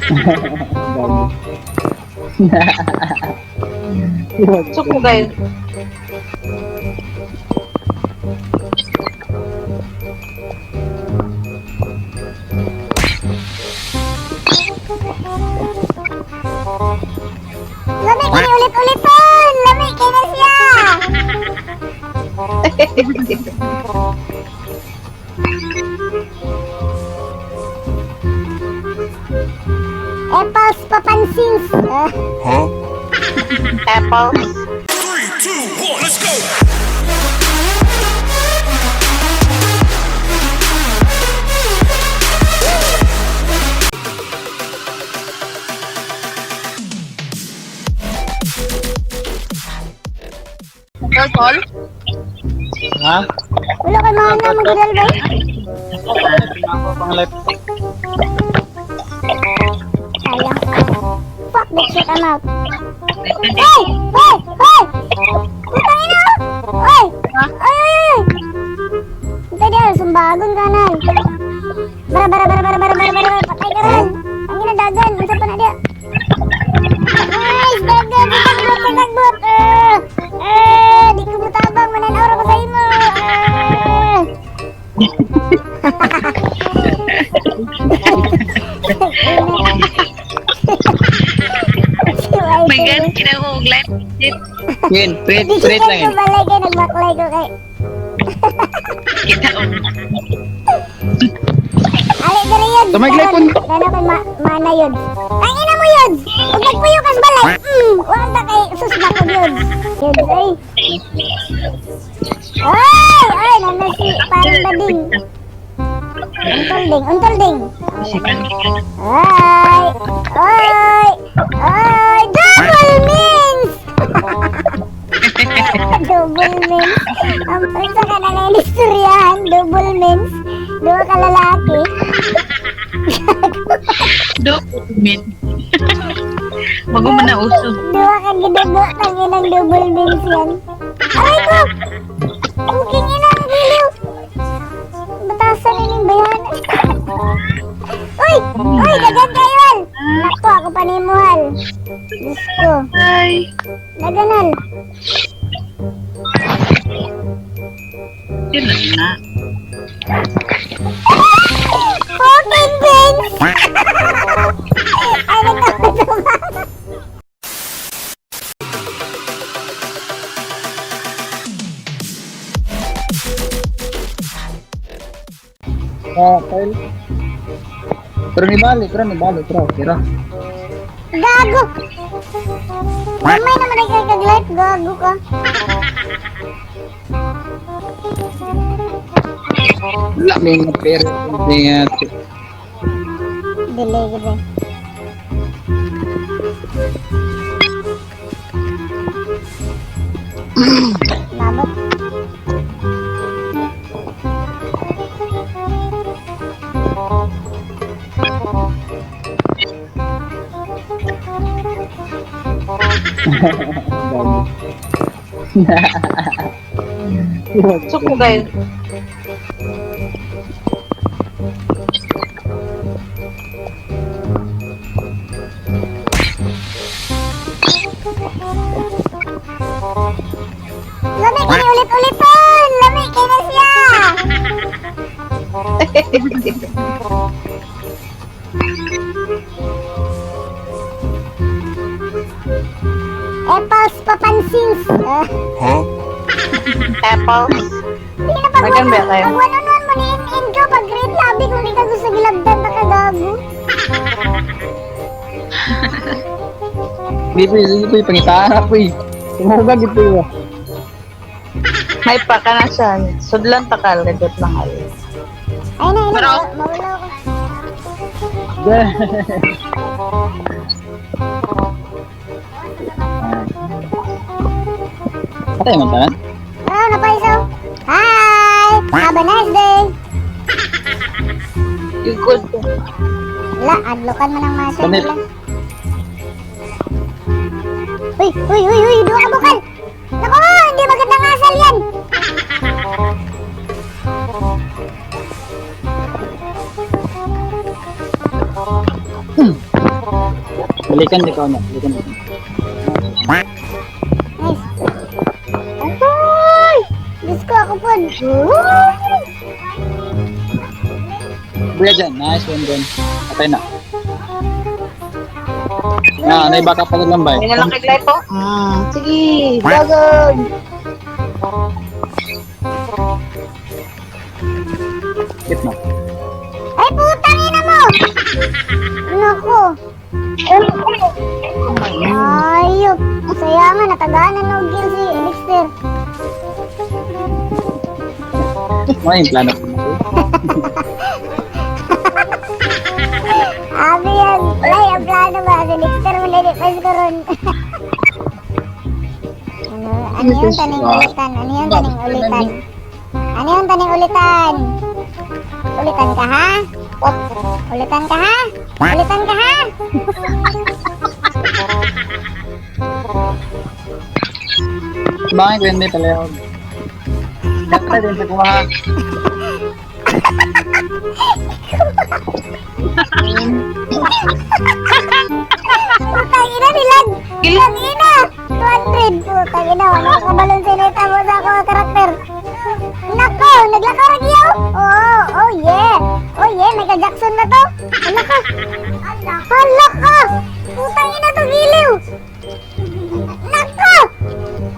Gago. Suko kayo. Lami kini ulit-uliton! Lami kini na siya! Apples papansins. Ah, Huh? Apples. Three, two, one, let's go! Ikaw, Paul? Ha? Wala kay mga na magudal ba? Ako pang life. Sayang. Fuck that shit, I'm out. Hey! Hey! Hey! Putang ina! Oy! Ay, ay, ay! Hintay diyan, sumbagon ka na. Bara, bara, bara, bara, bara, bara, bara, bara, patay ka rin. Ang ina, dagan. Unsa pa na diya? Nice! Dagan! Tagbot! Tagbot! Eh! Eh! Di ko mutabang. Mananaw ra ko sa imo. Eh! Si My Whitey. God, kinahog life. Win, wait, Di wait lang ko yun. balay kay nagbaklay ko kay. Kita ko. Ali diri yun. Tumaglay po. Gano kay mana yun. Ang ina mo yun. Ug nagpuyo kas balay. Wa ta kay sus bakod yun. Yun ay. Ay, ay nana si parang bading. Untol ding, untol ding. Ay, ay, ay, double means. Double means. Ang unsa ka na nga istoryahan, double means. Duha ka lalaki. Document. Bago man na uso. Duha ka gidugo, tangin ang double means yan. Aray ko! Puking ina ang giliw! Batasan ining bayan. Uy! Uy! Dagan kayo, Hal! Nako, ako pa ni mo, Hal. Diyos ko. Ay. Dagan, Hal. Yun lang na. Fucking beans! Ay, nagkakasama. Ah, Kyle. Pero ni bali, pero ni bali, pero pero. Gago! Gamay naman ay kay kag-life, gago ka. Wala may nga pero hindi nga. Delay, gabi. Labot. Gago. Suko kayo. Lami kini ulit-uliton! Lami kini na siya! Apples papansins! Ah, Huh? Apples. Hindi na pag Magan ba kayo? Pag one on one mo ni in ka, pag great labi kung di ka gusto gilabdan na kagago. Hindi po, hindi po, pangitaan po eh. Tumuga gito eh. May pa ka na siya. Sudlan takal. Gadot lang al. Ay na, ay na, Pero- mawala ko. Patay man tanan. Ah, napaisaw. Hi! Have a nice day! You good. Wala, adlokan man ang masa Banit. nila. Uy, uy, uy, uy, duha ka bukal! Nako, hindi magandang asal yan! Balikan di ko na. Balikan di ko. Nice. Ay! Diyos ko, ako po. Buya dyan. Nice one dyan. Patay na. Ah, na backup pa lang ba? May na lang kay Glay po. Sige, dagan. Hit mo. Ay, putang ina mo! Ano ko? Ayop. Saya nga, natagaan na no kill si Dexter. Mga yung plano ko. Abi yan. Ay, ang plano ba? Si Dexter mo na pa karon. Ano, ano yung taning ulitan? Ano yung taning ulitan? Ano yung taning ulitan? Ulitan ka ha? Ulitan ka ha? Ulitan ka ha? Bakit ko yun may pala yun? Patay din sa kuha. Putang ina nilag! Putang ina! 200! Putang ina, wala ka balon sinita mo sa ako ang karakter. Nako, naglakaw ra giyaw. Oh, oh yeah. Oh yeah, Michael Jackson na to. Hala ka. Hala ka. Putang ina to giliw. Nako!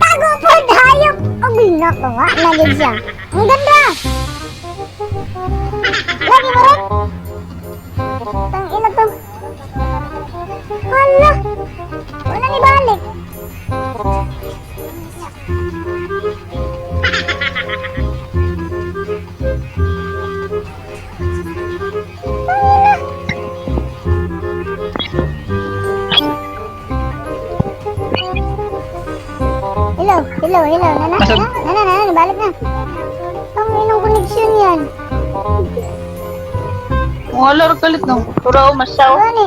Tago po hayop. Agoy nako nga, nagid siya. Ang ganda. Lagi mo rin. Putang ina to. Hala! Wala ni balik. Tangina. Hello, hello, hello. Nana, nana, nana, nana, nabalik na. Tanginang connection yan. Wala rin kalit no. Turaw, masyaw. Wala ni.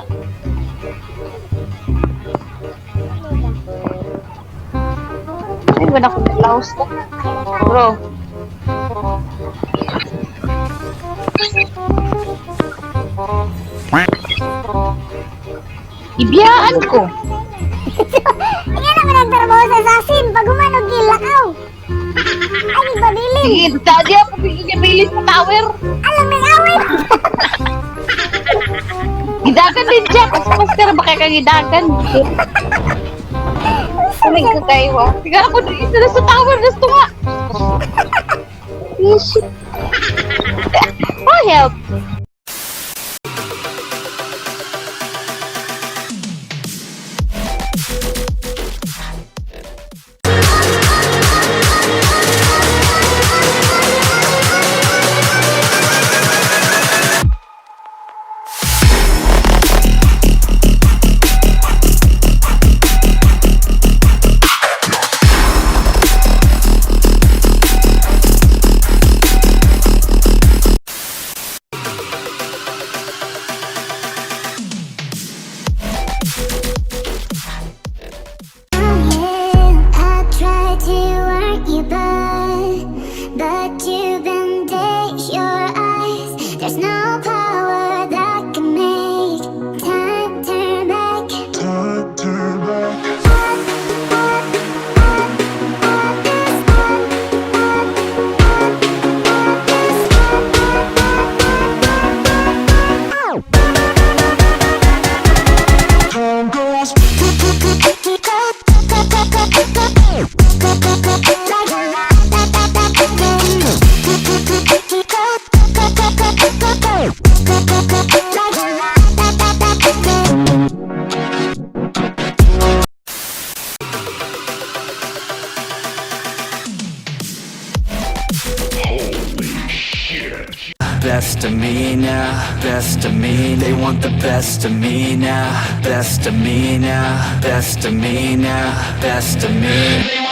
Ay, wala ko laos na. Bro. Ibiyaan ko. Tingnan naman ang trabaho sa assassin. Pag humanog, gilakaw. Ay, babilin. Sige, tadi ako bigyan sa tower. Alam, may away. Gidagan din siya. Kasi master, baka kang gidagan. Kumig ka kayo ah. Sige ako isa na sa tower. Gusto nga. Eh, shit. Oh, help. I tried to warn you, but you bandage your eyes. There's no power that can make time turn back. Time turn back. Time goes. Best of me now, best of me. They want the best of me now, best of me now, best of me now, best of me.